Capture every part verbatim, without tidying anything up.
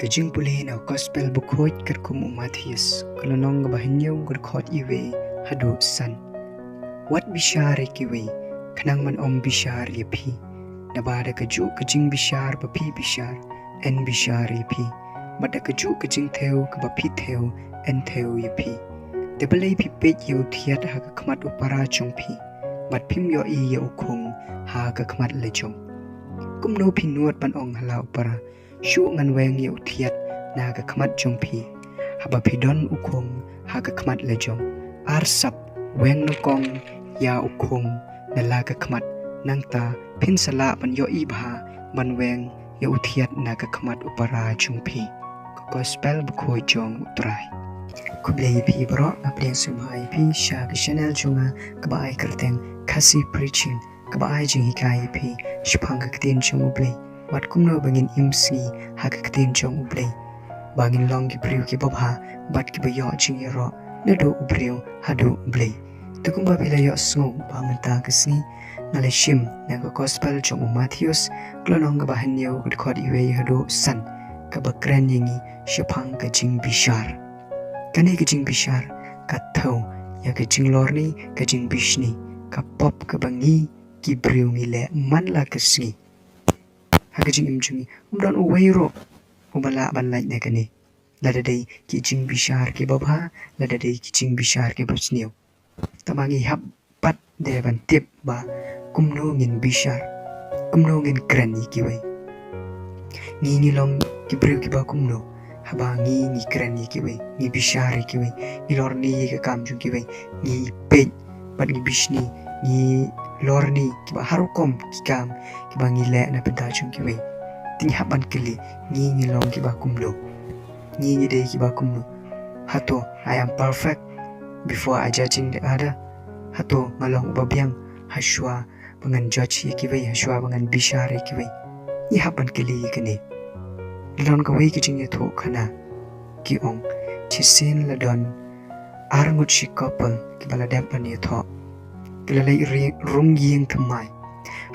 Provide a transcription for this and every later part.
Ka jingpule na Gospel bakhuid katkum u Mathaios, ka lynnong kaba hynñiew, ka dkhot iwei haduh san. Wat bishar ïa kiwei, khnang ban ym bishar ïa phi. Naba da kajuh ka jingbishar ba phi bishar, yn bishar ïa phi. Bad da kajuh ka jingthew kaba phi thew, yn thew ïa phi. Te balei phi peit ïa u thiat ha ka khmat u para jong phi, bad phim ïohi ïa u khung ha ka khmat lajong? Kumno phi nud ban ong ha la u para, shu ngan weng ïa u thiat na ka khmat jong phi, haba phi don u khung ha ka khmat lajong? Arsap, weng nyngkong ïa u khung na la ka khmat, nangta phin sa lah ban ïohi bha ban weng ïa u thiat na ka khmat u para jong phi. Ka Gospel bakhuid jong u Trai. Khublei ïa phi baroh, nga pdiang sngewbha ïa phi sha ka channel jong nga kaba ai kyrteng Khasi Preaching, kaba ai jinghikai ïa phi shaphang ka ktien jong U Blei, bad kumno ba ngin im sngi ha ka ktien jong U Blei, ba ngin long ki briew kiba bha bad kiba ïoh jingïaroh naduh u briew haduh U Blei. Te kumba phi la ïohsngew ba mynta ka sngi nga la shim na ka Gospel jong u Mathaios, ka lynnong kaba hynñiew, ka dkhot iwei haduh san, kaba kren ïa ngi shaphang ka jingbishar. Kane ka jingbishar ka thew ïa ka jinglorni, ka jingbishni, ka pop kaba ngi ki briew ngi leh man la ka sngi. Ha ka jingim jong ngi ym don uwei ruh uba lah ban lait na kane, lada dei ki jingbishar kiba bha, lada dei ki jingbishar kiba sniew. Tangba ngi hap pat de ban tip ba kumno ngin bishar, kumno ngin kren ïa kiwei. Ngi ngi long ki briew kiba kumno haba ngi ngi kren ïa kiwei, ngi bishar ïa kiwei, ngi lorni ïa ka kam jong kiwei, ngi peit bad ngi bishni, ngi lorni kiba har rukom ki kam kiba ngi leh na bynta jong kiwei? Te ngi hap ban kylli, ngi ngi long kiba kumno? Ngi ngi dei kiba kumno? Hato I am perfect before I judging the other? Hato nga long uba biang hashwa ba ngan judge ïa kiwei, hashwa ba ngan bishar ïa kiwei? Ngi hap ban kylli ïa kane. La don kawei ka jingïathuhkhana, ki ong, shisien la don ar ngut shi couple kiba la dep ban ïathoh. Ki la leit ri-, rung ïing thymmai.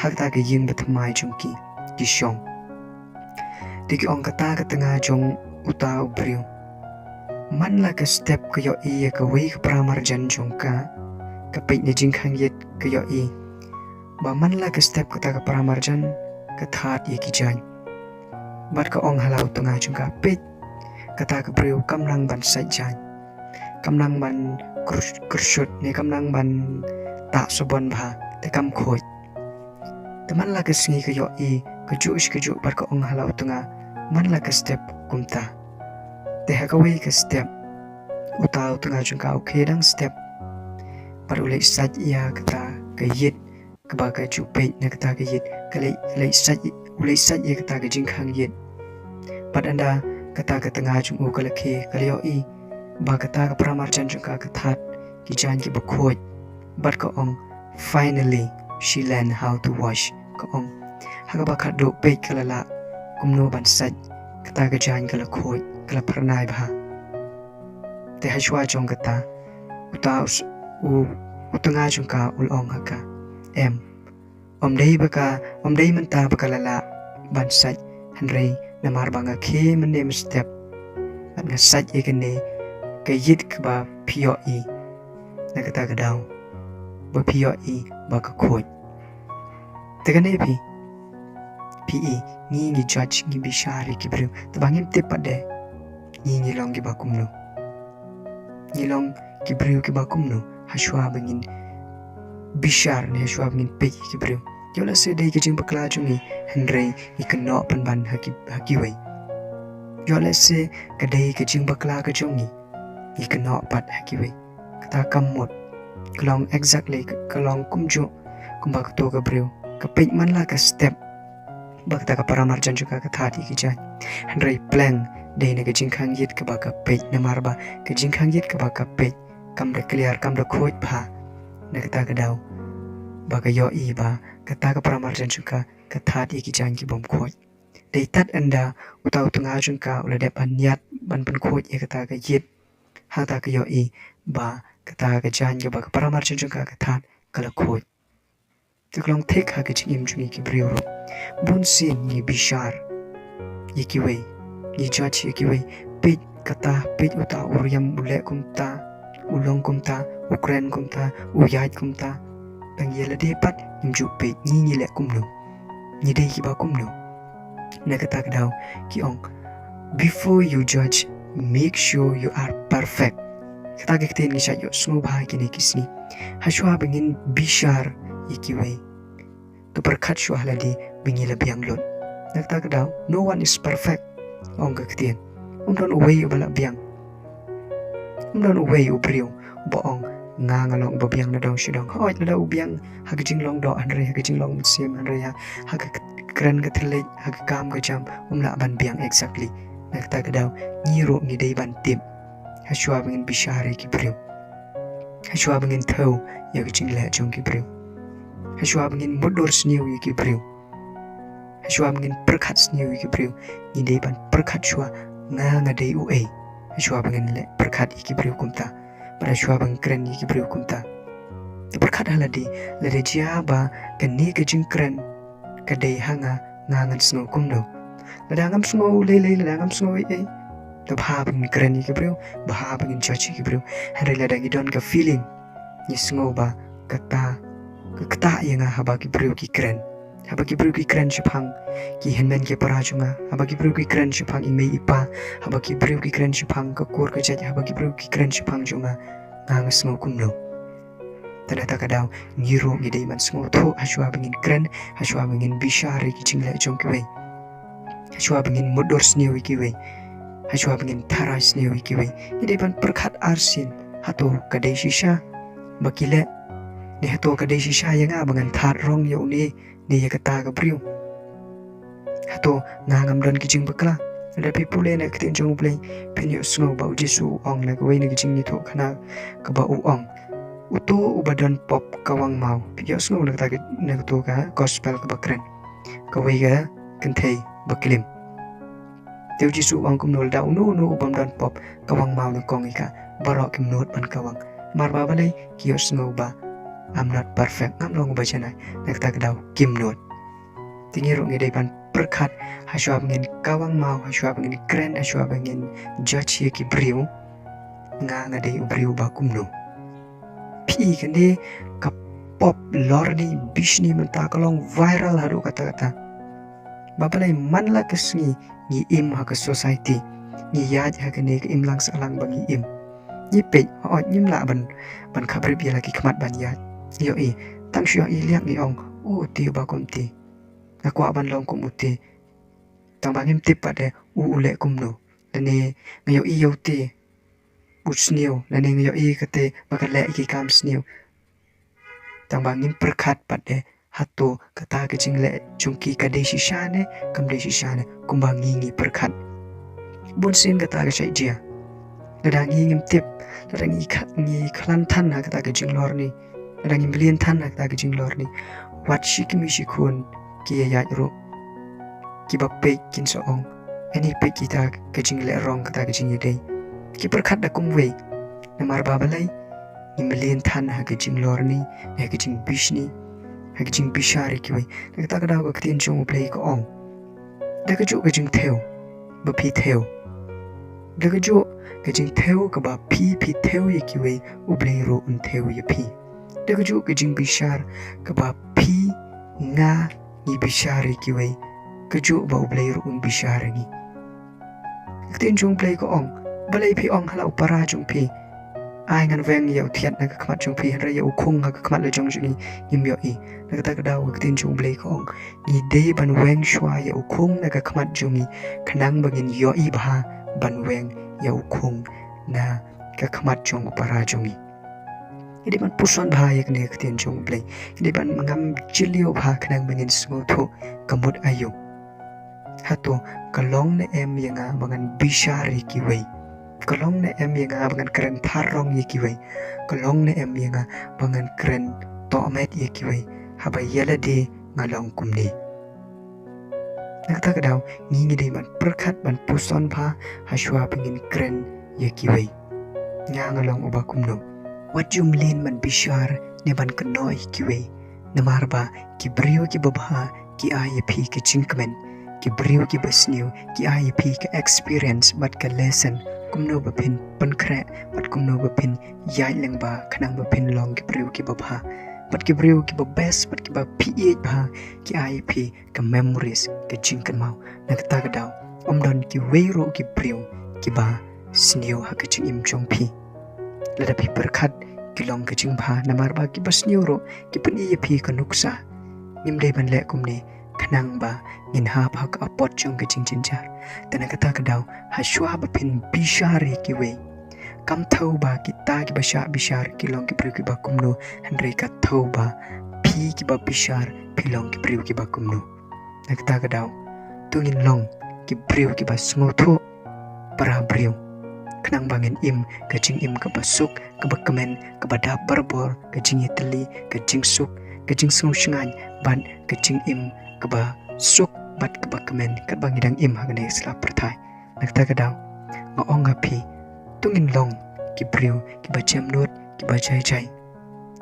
Ha kata ka ïing ba thymmai jong ki, ki shong. Te ki ong, kata ka tnga jong uta u briew, man la ka step ka ïohi ïa kawei ka paramarjan jong ka, ka peit na jingkhang ïit, ka ïohi ba man la ka step kata ka paramarjan ka thad ïa ki jaiñ. Bad ka ong ha la u tnga jong ka, peit, kata ka briew kam nang ban sait jaiñ, kam nang ban kyr-, kyrshut, ne kam nang ban tah sabon bha, te kam khuid. Te man la ka sngi ka ïohi kajuh shi kajuh bad ka ong ha la u tnga, man la ka step kumta. Te ha kawei ka step, uta u tnga jong ka u khie dang step bad u leit sait ïa kata ka ïit kaba ka ju peit na kata ka ïit, ka leit, leit sait, u leit sait ïa kata ka jingkhang ïit. Bad ynda kata ka tnga jong u ka la khie, ka la ïohi ba kata ka paramarjan jong ka ka thad ki jaiñ kiba khuid. Bad ka ong, finally she learned how to wash. Ka ong, ha kaba khatduh peit ka la lah kumno ban sait, kata ka jaiñ ka la khuid, ka la phyrnai bha. Te hashwa jong kata, uta u s-, u, u tnga jong ka u la ong ha ka, em, ym dei ba ka, ym dei mynta ba ka la lah ban sait, hynrei namar ba nga khie mynne mynstep bad nga sait ïa kane ka ïit kaba phi ïohi na kata ka daw, ba phi ïohi ba ka khuid. Te kane phi, phi i, ngi ngi judge, ngi bishar ïa ki briew, te ba ngim tip pat de ngi ngi long kiba kumno. Ngi long ki briew kiba kumno hashwa ba ngin bishar ne hashwa ba ngin peit ïa ki briew. Ïoh lehse dei ka jingbakla jong ngi, hynrei ngi kynnoh pynban ha ki, ha kiwei. Ïoh lehse ka dei ka jingbakla ka jong ngi, ngi kynnoh pat ha kiwei. Kata kam mut. Ka long exactly, ka, ka long kumjuh kumba kato ka briew. Ka peit man la ka step ba kata ka paramarjan jong ka ka thad ïa ki jaiñ. Hynrei pleng dei na ka jingkhang ïit kaba ka peit, namar ba ka jingkhang ïit kaba ka peit kam da clear, kam da khuid bha. Na kata ka daw ba ka ïohi ba kata ka paramarjan jong ka ka thad ïa ki jaiñ ki bym khuid. Dei tad ynda uta u tnga jong ka u la dep ban ïaid ban pynkhuid ïa kata ka ïit, hangta ka ïohi ba kata ka jaiñ kaba ka paramarjan jong ka ka thad ka la khuid. Te ka long thik ha ka jingim jong ngi ki briew ruh. Bun sien ngi bishar ïa kiwei, ngi judge ïa kiwei. Peit kata, peit uta u riam, u leh kumta, u long kumta, u kren kumta, u ïaid kumta. Tang ïa lade pat ngim ju peit, ngi ngi leh kumno? Ngi dei kiba kumno? Na kata ka daw ki ong, "Before you judge, make sure you are perfect." Kata ka ktien ngi shait ïohsngew bha kine ki sngi. Hashwa ba ngin bishar ïa kiwei, to pyrkhat shuwa ha lade ba ngi la biang lut. Na kata ka daw, no one is perfect, ong ka ktien. Ym don uwei uba la biang. Ym don uwei u briew uba ong, "Nga nga long uba biang na dong sha dong." Hooid, lada u biang ha ka jinglong doh, hynrei ha ka jinglong mynsiem, hynrei ha, ha ka k-, kren ka thylliej, ha ka kam ka jam, um lah ban biang exactly. Na kata ka daw, ngi ruh ngi dei ban tip. Hashwa ba ngin bishar ïa ki briew, hashwa ba ngin thew ïa ka jingleh jong ki briew, hashwa ba ngin mutdur sniew ïa ki briew, hashwa ba ngin pyrkhat sniew ïa ki briew, ngi dei ban pyrkhat shuwa, nga nga dei uei, hashwa ba ngin leh pyrkhat ïa ki briew kumta, bad hashwa ba ngin kren ïa ki briew kumta. Te pyrkhat ha lade, lada jia ba kane ka jingkren ka dei ha nga, nga ngan sngew kumno? Lada ngam sngew lei lei, lada ngam sngew ei ei, te bha ba ngin kren ïa ki briew, bha ba ngin judge ïa ki briew. Hynrei lada ngi don ka feeling, ngi sngew ba kata ka ktah ïa nga haba ki briew ki kren, haba ki briew ki kren shaphang ki hynmen ki para jong nga, haba ki briew ki kren shaphang i mei i pa, haba ki briew ki kren shaphang ka kur ka jait, haba ki briew ki kren shaphang jong nga, nga nga sngew kumno? Te na kata ka daw, ngi ruh ngi dei ban sngewthuh hashwa ba ngin kren, hashwa ba ngin bishar ïa ki jingleh jong kiwei, hashwa ba ngin mutdur sniew ïa kiwei, hashwa ba ngin tharai sniew ïa kiwei, ngi dei ban pyrkhat arsien, hato ka dei shisha ba ki leh, ne hato ka dei shisha ïa nga ba ngan thad rong ïa une ne ïa kata ka briew? Hato nga ngam don ki jingbakla? Lada phi pule na ka ktien jong U Blei, phin ïohsngew ba U Jisu u ong na kawei na ka jingïathuhkhana kaba u ong, "Uto uba don pop ka wang maw." Phi ïohsngew na kata ka, na kato ka gospel kaba kren, kawei ka kynthei ba klim. Te U Jisu u ong kumno? Lada uno uno u bym don pop, ka wang maw nyngkong ïa ka, baroh kim nud ban kawang. Namar ba balei? Ki ïohsngew ba, "I'm not perfect, ngam long uba janai." Na kata ka daw kim nud. Te ngi ruh ngi dei ban pyrkhat, hashwa ba ngin kawang maw, hashwa ba ngin kren, hashwa ba ngin judge ïa ki briew, nga nga dei u briew ba kumno? Phi i kane ka pop lorni bishni mynta ka long viral haduh katta katta. Ba balei man la ka sngi ngi im ha ka society, ngi ïaid ha kane ka imlang sahlang ba ngi im, ngi peit, hooid ngim lah ban, ban khabrip ïa la ki khmat ban ïaid. Ïohi, tang shu ïohi liak ngi ong, "O, uti uba kumti. Nga kwah ban long kum uti." Tang ba ngim tip pat de u, u leh kumno. Lane nga ïohi ïa uti u sniew, lane nga ïohi kate ba ka leh ïa ki kam sniew. Tang ba ngim pyrkhat pat de hato kata ka jingleh jong ki ka dei shisha ne kam dei shisha ne, kumba ngi ngi pyrkhat. Bun sien kata ka shait jia. Lada ngi ngim tip, lada ngi kha-, ngi khlaiñ than ha kata ka jinglorni, lada ngi mlien than ha kata ka jinglorni, wat shi kmie shi khun ki ïaid ruh, kiba peit kin sa ong, "Ani peit kita ka jingleh rong, kata ka jingïadei." Ki pyrkhat da kumwei. Namar ba balei? Ngi mlien than ha ka jinglorni, ha ka jingbishni, ha ka jingbishar ïa kiwei. Na kata ka daw ka ktien jong U Blei ka ong, da kajuh ka jingthew ba phi thew, da kajuh ka jingthew kaba phi, phi thew ïa kiwei, U Blei ruh un thew ïa phi. Da kajuh ka jingbishar kaba phi, nga, ngi bishar ïa kiwei, kajuh ba U Blei ruh un bishar ïa ngi. Ka ktien jong U Blei ka ong, balei phi ong ha la u para jong phi, "Ai ngan weng ïa u thiat na ka khmat jong phi," hynrei ïa u khung ha ka khmat la jong jong ngi ngim ïohi? Na kata ka daw ka ktien jong U Blei ka ong, ngi dei ban weng shuwa ïa u khung na ka khmat jong ngi, khnang ba ngin ïohi bha ban weng ïa u khung na ka khmat jong u para jong ngi. Ngi dei ban puson bha ïa kane ka ktien jong U Blei. Ngi dei ban ngam jylliew bha khnang ba ngin sngewthuh ka mut aïu. Hato ka long ne em ïa nga ba ngan bishar ïa kiwei? Ka long ne em ïa nga ba ngan kren tharrong ïa kiwei? Ka long ne em ïa nga ba ngan kren tohmet ïa kiwei haba ïa lade nga long kumne? Na kata ka daw, ngi ngi dei ban pyrkhat, ban puson bha, hashwa ba ngin kren ïa kiwei. Nga nga long uba kumno? Wat ju mlien ban bishar ne ban kynnoh ïa kiwei. Namar ba ki briew kiba bha ki ai ïa phi ka jingkmen. Ki briew kiba sniew ki ai ïa phi ka experience bad ka lesson kumno ba phin pynkhreh bad kumno ba phin ïaid lyngba khnang ba phin long ki briew kiba bha. Bad ki briew kiba best bad kiba phi ïeit bha ki ai ïa phi ka memories, ka jingkynmaw. Na kata ka daw ym don kiwei ruh ki briew kiba sniew ha ka jingim jong phi. Lada phi pyrkhat ki long ka jingbha namar ba kiba sniew ruh ki pyni ïa phi ka nuksa. Ngim dei ban leh kumne khnang ba ngin hap ha ka apot jong ka jingjynjar. Te na kata ka daw hashwa ba phin bishar ïa kiwei, kam thew ba kita kiba shah bishar ki long ki briew kiba kumno, hynrei ka thew ba phi kiba bishar phi long ki briew kiba kumno. Na kata ka daw to ngin long ki briew kiba sngewthuh para briew khnang ba ngin im ka jingim kaba suk, kaba kmen, kaba dap barabor, ka jingïatylli, ka jingsuk, ka jingsngewshngaiñ bad ka jingim kaba suk bad kaba kmen katba ngi dang im ha kane ka sla pyrthai. Na kata ka daw nga ong ha phi, to ngin long ki briew kiba jemnud, kiba jai jai,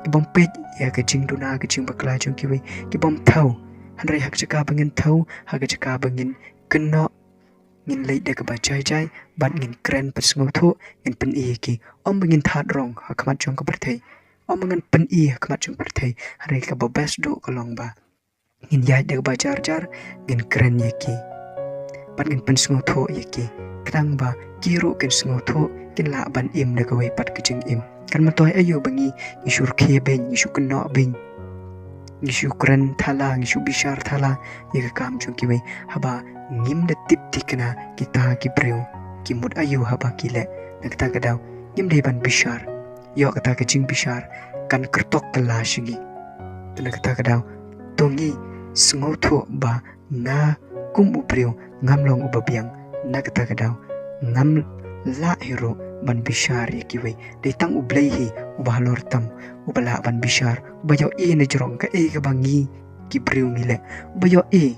kibym peit ïa ka jingduna ka jingbakla jong kiwei, kibym thew, hynrei ha ka jaka ba ngin thew, ha ka jaka ba ngin kynnoh, ngin leit da kaba jai jai bad ngin kren pynsngewthuh, ngin pyni ïa ki. Ym ba ngin thad rong ha khmat jong ka pyrthei, ym ba ngin pyni ha khmat jong ka pyrthei, hynrei kaba best duh ka long ba ngin ïaid da kaba jar jar, ngin kren ïa ki bad ngin pynsngewthuh ïa ki, khnang ba ki ruh kin sngewthuh, kin lah ban im da kawei pat ka jingim. Kan myntoi aïu ba ngi, ngi shu rkhie beiñ, ngi shu kynnoh beiñ, ngi shu kren thala, ngi shu bishar thala ïa ka kam jong kiwei, haba ngim da tip thikna kita ki briew ki mut aïu haba ki leh. Na kata ka daw ngim dei ban bishar. Ïoh kata ka jingbishar kan kyrtok kylla sha ngi. Te na kata ka daw to ngi sngewthuh ba nga kum u briew ngam long uba biang. Na kata ka daw ngam lah hi ruh ban bishar ïa kiwei. Dei tang U Blei hi uba halor tam, uba lah ban bishar, uba ïohi na jrong kaei kaba ngi ki briew ngi leh, uba ïohi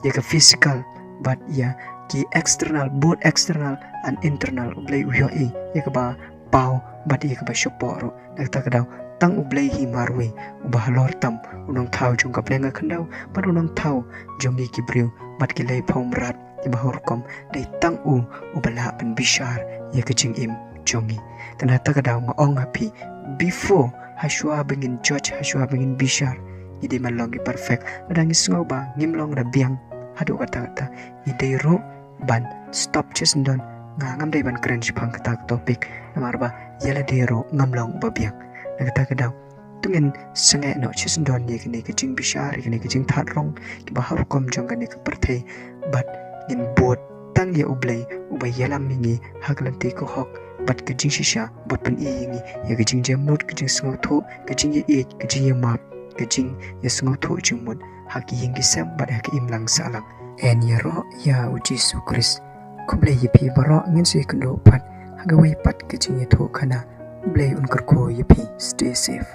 ïa ka physical bad ïa ki external, both external and internal. U Blei u ïohi ïa kaba paw bad ïa kaba shapoh ruh. Na kata ka daw tang U Blei hi marwei uba halor tam, u nongthaw jong ka bneng ka khyndew bad u nongthaw jong ngi ki briew bad ki lei phew mrad kiba ha rukom. Dei tang u uba lah ban bishar ïa ka jingim jong ngi. Te na kata ka daw nga ong ha phi, before, hashwa ba ngin judge, hashwa ba ngin bishar, ngi dei ban long ki perfect. Lada ngi sngew ba ngim long da biang haduh katta katta, ngi dei ruh ban stop shisyndon. Nga ngam dei ban kren shaphang kata ka topic namar ba ïa lade ruh ngam long uba biang. Na kata ka daw to ngin sangeh noh shisyndon ïa kane ka jingbishar, ïa kane ka jingthad rong kiba ha rukom jong kane ka pyrthei bad ngin bud tang ïa U Blei uba ïalam ïa ngi ha ka lynti ka hok bad ka jingshisha, uba pyni ïa ngi ïa ka jingjemnud, ka jingsngewthuh, ka jingïaieit, ka jingïamap, ka jingïasngewthuh jingmut ha ki ïing ki sem bad ha ka imlang sahlang. Yn ïaroh ïa U Jisu Khrist. Khublei ïa phi baroh, ngin sa ïakynduh pat ha kawei pat ka jingïathuhkhana. U Blei un kyrkhu ïa phi. Stay safe.